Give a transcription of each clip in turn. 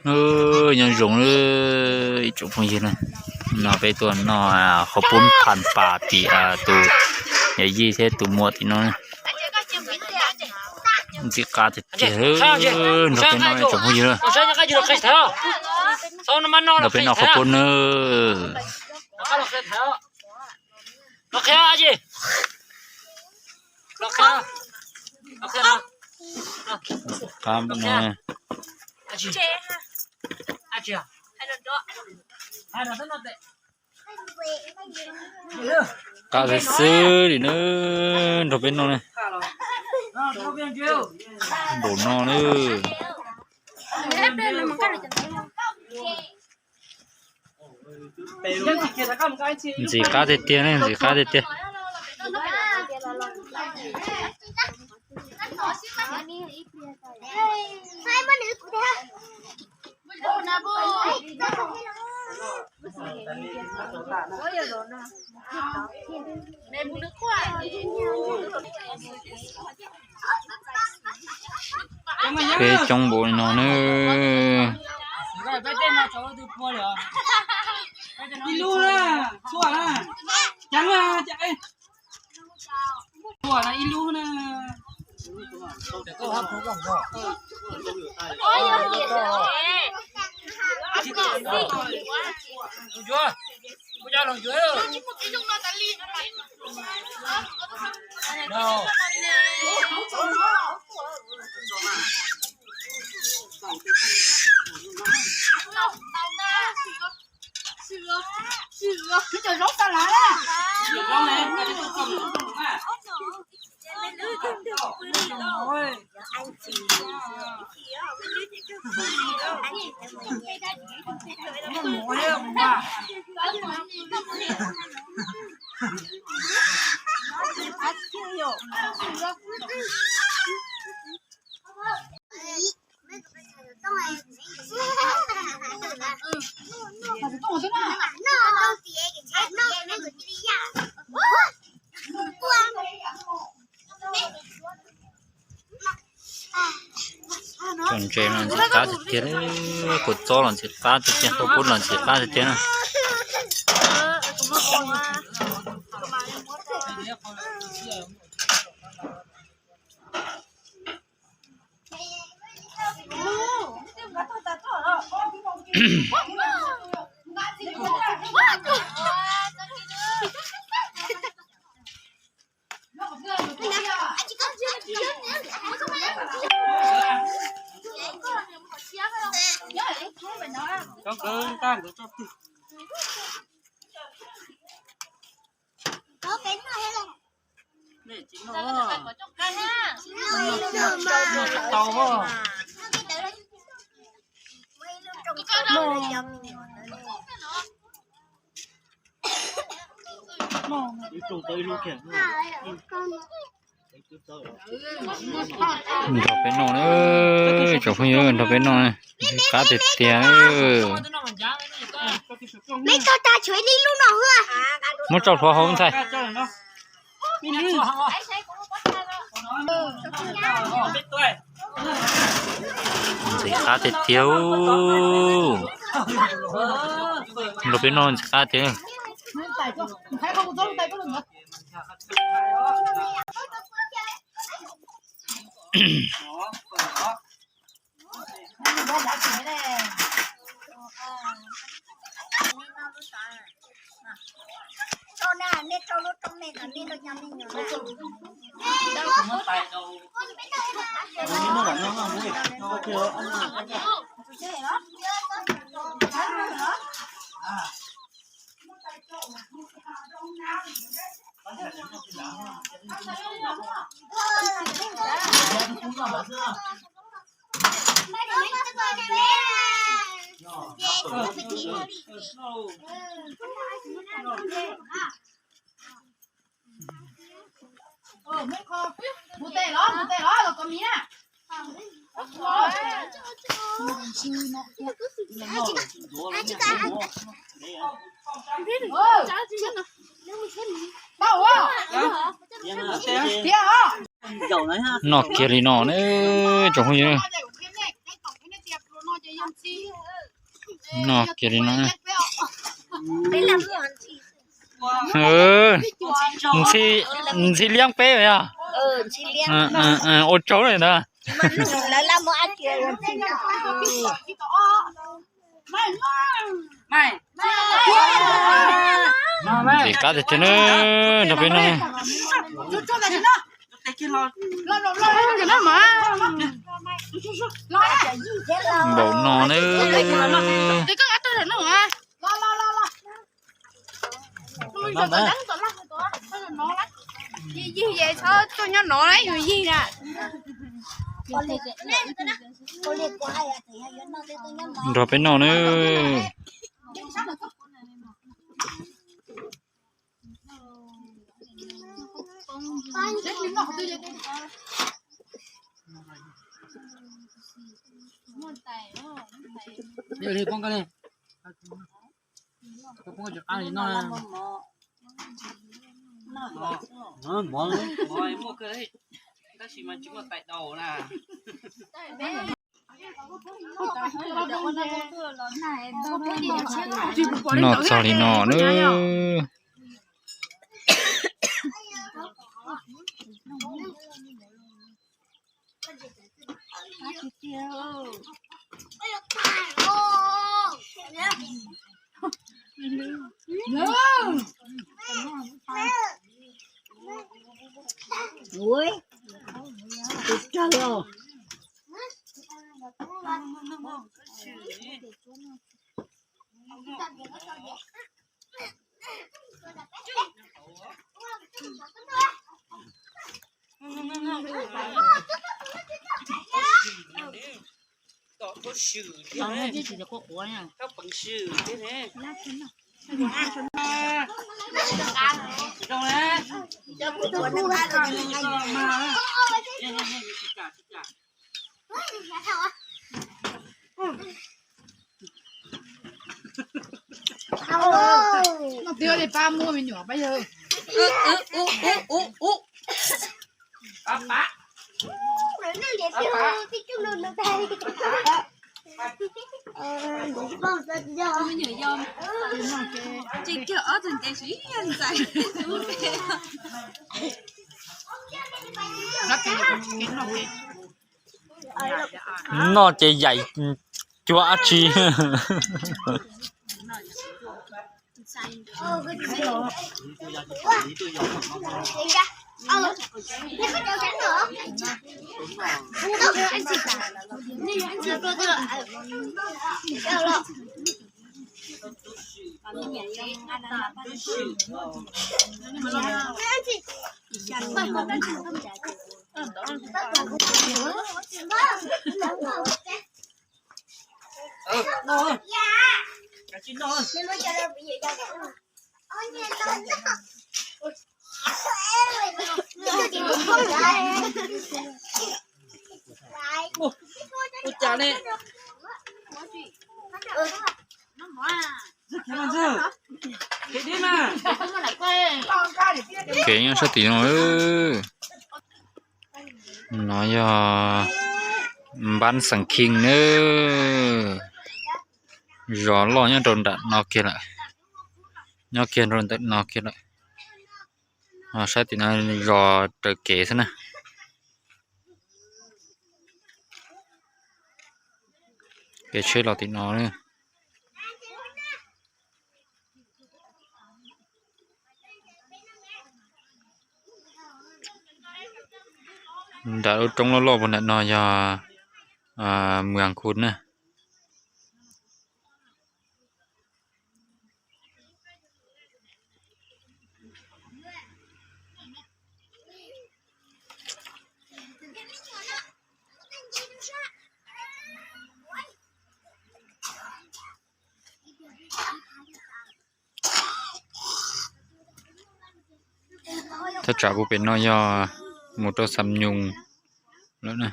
Nyob zoo ib tsoom phooj ywg na, no peb tuaj noj qhov pub pham pas tim tus yawm yij thiab tus muam tim no. Ntxim qab tiag tiag, nrog peb noj ib tsoom phooj ywg na. Nrog peb noj qhov pub na. Qab no. Qab xwb xwb li na, nrog peb noj na. Npaum no na. Ntxim qab tiag tiag ne, ntxim qab tiag tiag. Peb coob npaum li no na. Ib lub na, tshuaj na, ceev na, tshuaj na ib lub na. Cov ntses no ntxim qab tiag tiag, kua txob los ntxim qab tiag tiag, kua pub los ntxim qab tiag tiag na. Nrog peb noj na, tsoom phooj ywg, nrog peb noj na, qab tiag tiag. Muab tso hluav hauv ntxhais. Ntxim qab tiag tiag. Nrog peb noj ntxim qab tiag. Noj kiag li no ne, tsoom phooj ywg. Noj kiag li no. Ntxhi, ntxhi liab peb yog. Ua tsaug li ntawd. Ntxim qab tiag tiag na, nrog peb noj. Npaum no na. Yig yig es txhob tuaj nyob no na, yus yig na. Nrog peb noj na. Muaj kawg, tab sis mas tsis muaj tais daus na. Noj txog li no na. Ui, tus raws os. Noj tiag li pab muab me nyuam pab yawg. Noj ces yaim cuag dab tsi. Ua cas ne? Kev nyob sab tim no. No yog Npab Xeem Khij na. Zos loj nyob rau nram no kiag lawm. Nyob kiag rau ntawm no kiag lawm. Ho sab tim no zos raws kev xwb na. Kev tsheb los tim no. Nram lub roob loj loj puag nram no yog Mws As Khus na. Thaj tsam puag pem no yog mus rau Xam Nyoos lawm na,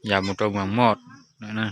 yam mus rau Mas Moj lawm na.